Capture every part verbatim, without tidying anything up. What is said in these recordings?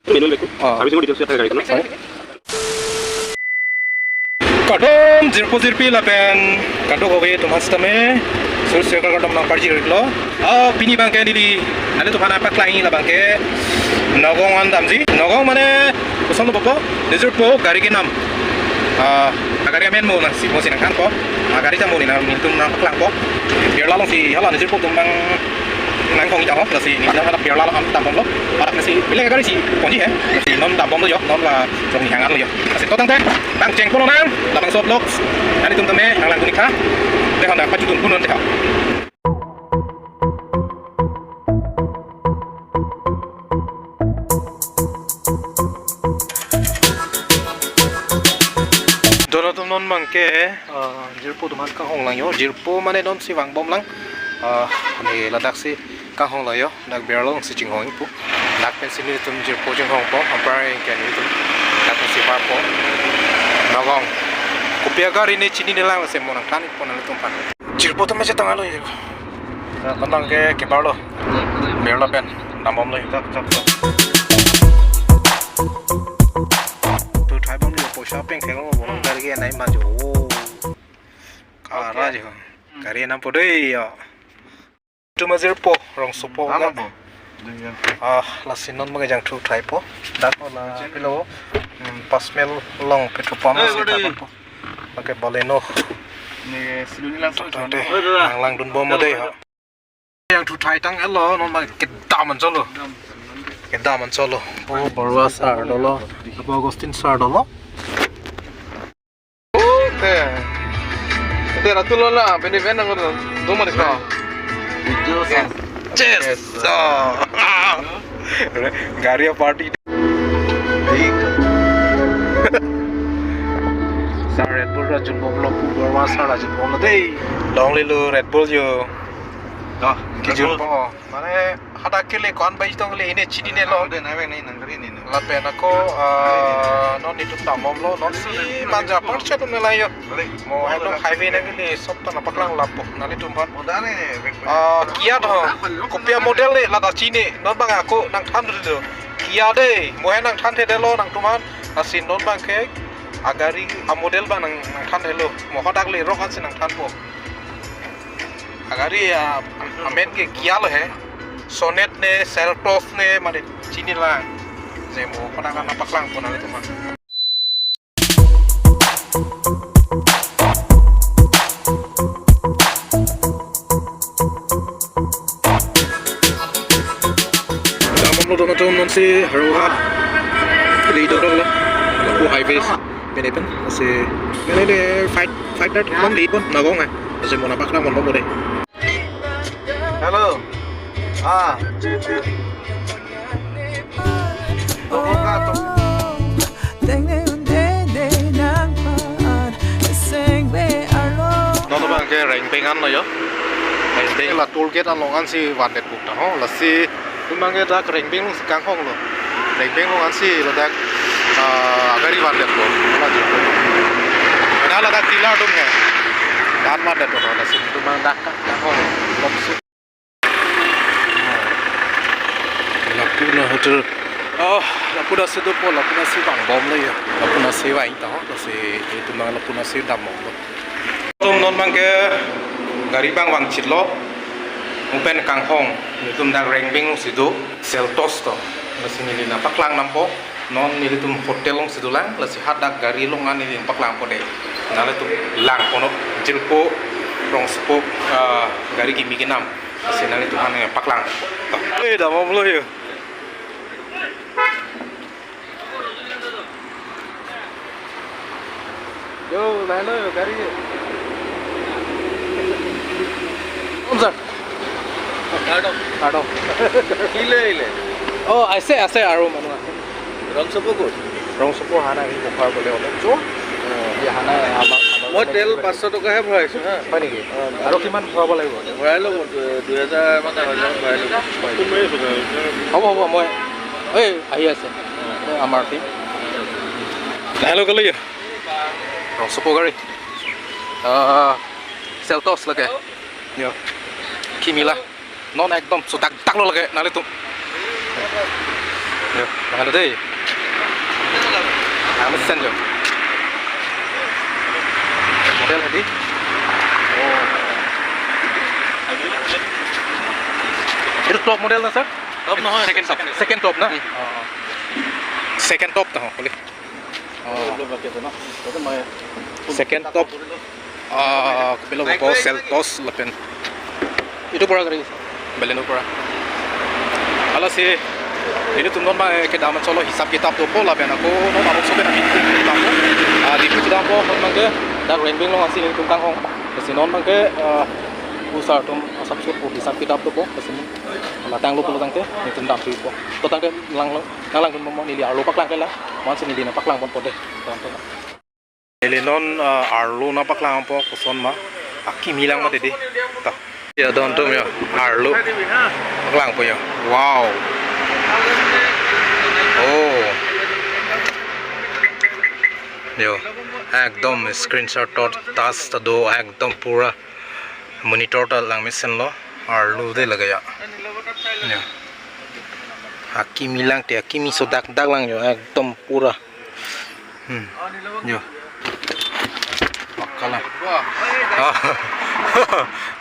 Manual bag. Oh. Servicing details ya, gari ko. Sorry. Kardom jirpo jirpi lapen kadokave atum aphan sitame. Sur sur kardom nangpajir iklo. Ah, pini abangke neli nanglitum aphan paklangji labangke Nagaon an damji. Nagaon mane kosonlo pupo, nijirpo gari kenam. Ah, agari amen mo nangsi, mo si nangthanpo. Agari jam mo neli nangtum nangpaklangpo. Birla alongsi hala nijirpo atum abang nangkong ita ho, lasi neli hala Birla along an dambomlo. Para lasi bilek agari si ponji he. Lasi non dambomlo jo, non la jong ni hangarlo jo. Lasi to tangte, bang chengpo lonang, labangso vlog. Nanglitum tame nanglang dun-ik tha. Te hana pachudun pun non te ha. Don atum, non abangke, ah, jirpo atum aphan kanghong lang jo. Jirpo mane donsi vangbom lang. Ah, ne ladak si kanghong lang jo. Dak Birla alongsi chinghong pu. Dak pensi nelitum jirpo chinghongpo. Apar ke nelitum dak pensi parpo. Nagaon. Kopi agari ne chinine lang, lasi mo nangthan-ikpo nanglitum aphan. Jirpo atum machetong alo jo. Dak abangke keparlo. Birla pen dambomlo. Chak, chak, chak. Tu thai bomlo, poisa peng thenglo, bolong gari ke nai manjo. Oh. Kara jo. Gari nampo dei jo. Tu majirpo, Rongsopo. Tama ga po. Dei jo. Ah, lasi non abangke jangthu thaipo. Dak la pilo. Hmm, pas mil along petrol pump. Eh, si gari. Thaipo. Pakai Baleno. Ne siluni langsung. Tangte, nanglang dunbom dei ha. Jangthu thaitang elo, non abang kedam an cholo. Kedam an cholo. Oh, Baruah sir dolo. Apo Augustine sir dolo. Te. Te ratu lo la, bini ven ang do mari ko. Cheers. Cheers. Oh. Gari party. Sir Red Bull ra junbomlo, pu Baruah sir ra junbomlo dei. Longlilo Red Bull jo. Dah, kijun Red Bull. Po. Mane hadak kele ko-an bai tong le, ne chininelo. Dei, nai bang nai nang kari ni. Lapen ako, ah, non nelitum dambomlo, non si Manja apar chet tum lai jo. Mo hai long highway nangli sob ta nangpaklang lapo, nanglitum aphan. Modal ne, bek. Ah, Kia do. Kopi amodel ne, ladak chini, non abang ako nangthan dulu. Kia dei, mo hai nangthanthedetlo nangtum aphan. Lasi non abangke agari amodel abang nang, nangthanthelo. Mo hadak le rok ansi nangthanpo. Agari a, amen ke Kia lo he. Sonet ne, Seltos ne, mane chinilang. Je mo hadak nangpaklangpo nanglitum aphan. Dambomlo don atum, nonsi Howraghat le dodoklo. Lapu highways. Mene pen, lasi, mene dei five, five thirty man le pon Nagaon ai. Lasi mo nangpaklang mon mo dei. Hello. Ah. Non abangke Rengbeng an lo jo. Rengbeng la toll gate along ansi vandetpo ta ho. Lasi non abangke dak Rengbeng alongsi kanghonglo. Rengbeng along ansi ladak, ah, gari vandetpo. Laju. Nah, ladak dealer atum ke. Dan vandetpo, lasi non abang dak kanghong. Lapu na hotel. Oh, lapu nasi dopo, lapu nasi vangbomlo jo. Lapu nasi vang ta ho, lasi nelitum abang lapu nasi dambomlo. Atum, non abangke gari abang vangchitlo. Mo pen kanghong, nelitum dak Rengbeng alongsi do, Seltos to. Lasi neli nangpaklang dampo, non nelitum hotel alongsi dolang, lasi hadak gari along an neli nangpaklangpo dei. Nanglitum langponnon, jirpo, Rongsopo, ah, gari kimi kenam. Lasi nanglitum aphan nangpaklang. Eh, dambomlo jo. Yo, lahenlo yo, gari. Kom sir? Kardom. Kardom. Kile, kile. Oh, ase, ase, aro manu ase. Rongsopo kor? Rongsopo hana hi bokhar bole ole. Jo? Oh. Ye hana haba, haba. Moi tel পাঁচশ টকাহে ভৰাইছো, হা। হয় নেকি? অ, আৰু কিমান ভৰাব লাগিব? ভৰাই ল'ব, দু-, দুই হাজাৰ মান, আঢ়ৈ হাজাৰ মান ভৰাই ল'ব। হ'ব, হ'ব, মই, এই, আহি আছে। এই আমাৰ team. Hello, hello, yo. Rongsopo gari. Ah, Seltos lake. Yo. Kimila. Non ekdom sodak dak lo lake nanglitum. Yo, lahenlo dei. Langmesen yo. Model hadi. Oh. Itu top model na, sir? Top নহয়, second top. Second top na? Hmm. Oh, oh. Second top to, kuli. Oh. Second top. Ah, kopilo po, Seltos lapen. Itu pura gari. Baleno pura. Hala si, nelitum non abang ke dam cholo hisap kitap dopo lapen ako non arongso pen ameeting kitap. Ah, di kitap po non abang ke dak Rengbeng along asi nelitum kanghon. Lasi non abang ke, ah, pusar atum asap sut po hisap kitap dopo. Lasi non hala tanglo pulo tangte nelitum dampipo. To tangte lang lang lang dun mo neli arlo paklang kela. Mansi neli nangpaklang ponpo dei. Tangte. Neli non, ah, arlo nangpaklangpo koson ma. Akimi lang ma dei dei. Ta. Ya, don atum ya, arlo paklangpo ya. Wow. Oh. Yo, ekdom screenshot to tas ta do ekdom pura monitor ta langmesen lo. Arlo dei lake ya. Ya. Akimi lang te, akimi so dak dak lang yo, ekdom pura. Hmm. Yo. Pakka lang. Ah.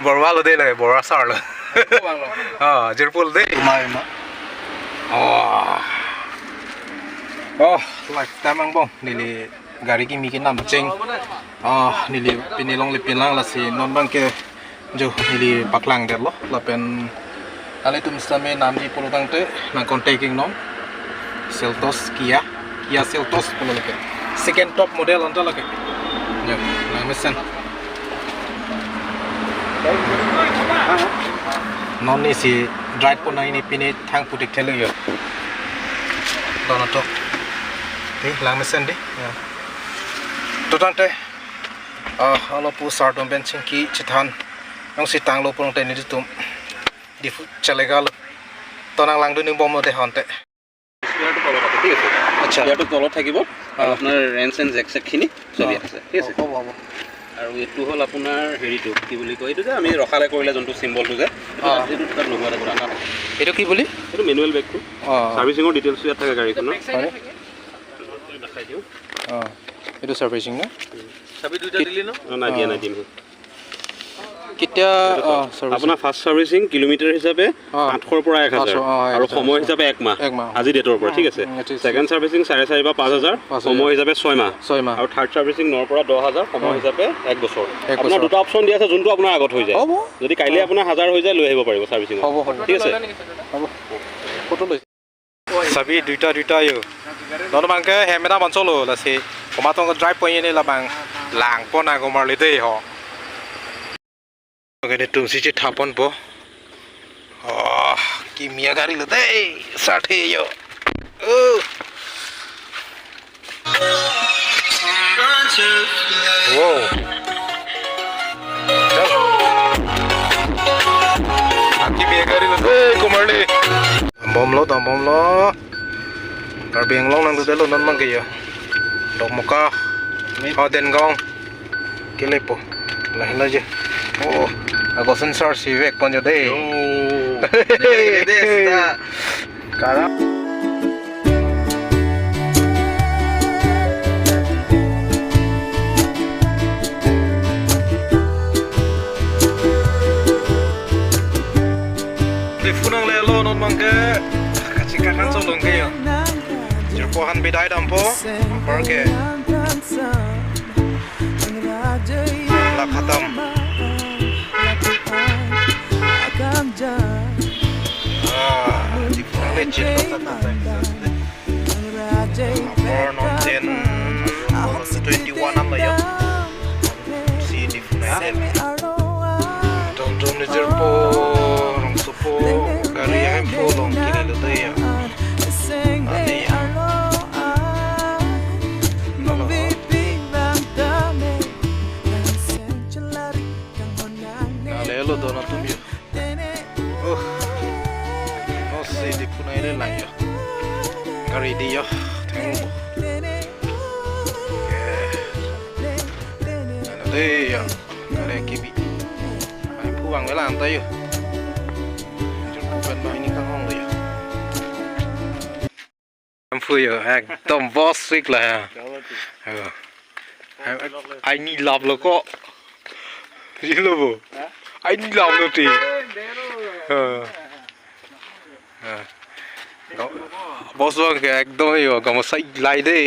Borwa lo dei lake, Borwa sar lo. Ah, jirpo lo dei. Kumai ma. Oh. Oh, lifetime angbong. Neli gari kimi kenam cheng. Ah, neli pini longle pinlang lasi non abang ke jo neli paklang detlo lapen nanglitum sitame namji pulo tangte nang contacting non. Seltos Kia, Kia Seltos pulo lake. Second top model anta lake. Jo, langmesen. Non neli si drive pon nang, neli pine thang putik thelo yo. Don atum. Dei, langmesen dei. Ya. To tangte, ah, hala pusar atum pen chingki chethan. Nangsi tanglo pulo tangte nelitum Diphu chalega lo. To nang langdun ningbom lo dei honte. স্পেয়াৰটো তলত আছে, ঠিক আছে? আচ্ছা। স্পেয়াৰটো তলত থাকিব আৰু অ। আপোনাৰ ৰেঞ্চ এণ্ড জেক চেকখিনি চলি অ। আছে, ঠিক আছে? হ'ব, হ'ব। আৰু এইটো হ'ল আপোনাৰ হেৰিটো, কি বুলি কয়, এইটো যে আমি ৰখালে কৰিলে যোনটো চিম্বলটো যে, এইটো অ। তাত, এইটো তাত লগোৱা থাকিব, আনা থাকে। এইটো কি বুলি? এইটো মেনুৱেল বেগটো। অ। চাৰ্ভিচিঙৰ ডিটেইলছটো ইয়াত থাকে গাড়ীখনৰ। হয়নে? দেখাই দিওঁ। অ। এইটো চাৰ্ভিচিং ন? চাবি দুইটা কি- দিলি ন? অ, নাই দিয়া, অ। নাই দিম। কেতিয়া, এইটো অ, চাওক। চাৰ্ভিচিং? আপোনাৰ ফাৰ্ষ্ট চাৰ্ভিচিং কিলোমিটাৰ হিচাপে অ। আঠশৰ পৰা এক হাজাৰ, আঠশ, অ, আৰু এক হাজাৰ। সময় হিচাপে এক মাহ। এক মাহ। আজি ডেটৰ পৰা, ঠিক আছে? উম, ঠিক আছে। ছেকেণ্ড চাৰ্ভিচিং চাৰে চাৰি বা পাঁচ হাজাৰ, পাঁচ হাজাৰ। সময় হিচাপে ছয় মাহ। ছয় মাহ। আৰু থাৰ্ড চাৰ্ভিচিং নৰ পৰা দহ হাজাৰ, সময় অ। হিচাপে এক বছৰ। এক আপোনাৰ বছৰ। দুটা অপশ্যন দিয়া আছে, যোনটো আপোনাৰ আগত হৈ যায়। হ'ব। যদি কাইলৈ অ। আপোনাৰ হাজাৰ হৈ যায়, লৈ আহিব পাৰিব চাৰ্ভিচিঙত। হ'ব, হ'ব। ঠিক আছে? হ'ব। ফটো লৈ। Sabi duita duita yo. Non abang ke hem meda mansolo lasi. Komat tong drive pon ye ne labang. Langpon nang komarli dei ho. Oke, nelitum si chethapon po. Oh, kimi agari lo dei. Sathe yo. Oh. Wow. Chal. Akimi agari lo. Hey, komarli. Dambomlo, dambomlo. Karbi Anglong nangdodetlo non abang ke yo. Dokmoka. Oh, Dengaon. Kelepo. Lahelo je. Oh, agosen sar si vekpon jo dei. Yo. Dei, dei, dei, sita. Kara. Diphu nanglelo non abang ke. Kachingki kan solong ke yo. Jirpo aphan bidai dampo. Apar ke. Lakhatam. Ah, Diphu nangle chit lo ta ta ta. Apor non jen, apor non twenty one an lo ya. Si Diphu nai den. Tom tom ni jirpo, rongsopo, gari ahempo along kele lo dei ya. Ade ya. Halo. Nanglelo don atum yo. Oh. Oh, si Diphu nai le lang yo. Gari dei yo. Thenglo. Okay. Ano dei yo. Gari kibi. Ai phu vangve lang ta yo. Jirpo pen banghini kanghon lo yo. Shampoo yo, ekdom boss trick la ya. Yo. Ai ni lap lo ko. Jilo bo. Ai ni lap lo ti. Ha. Ha. Boss bang ke ekdom yo, kamu sai lai de.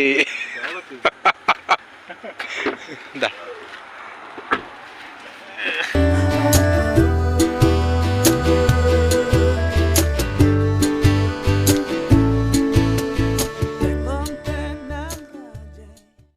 Dah.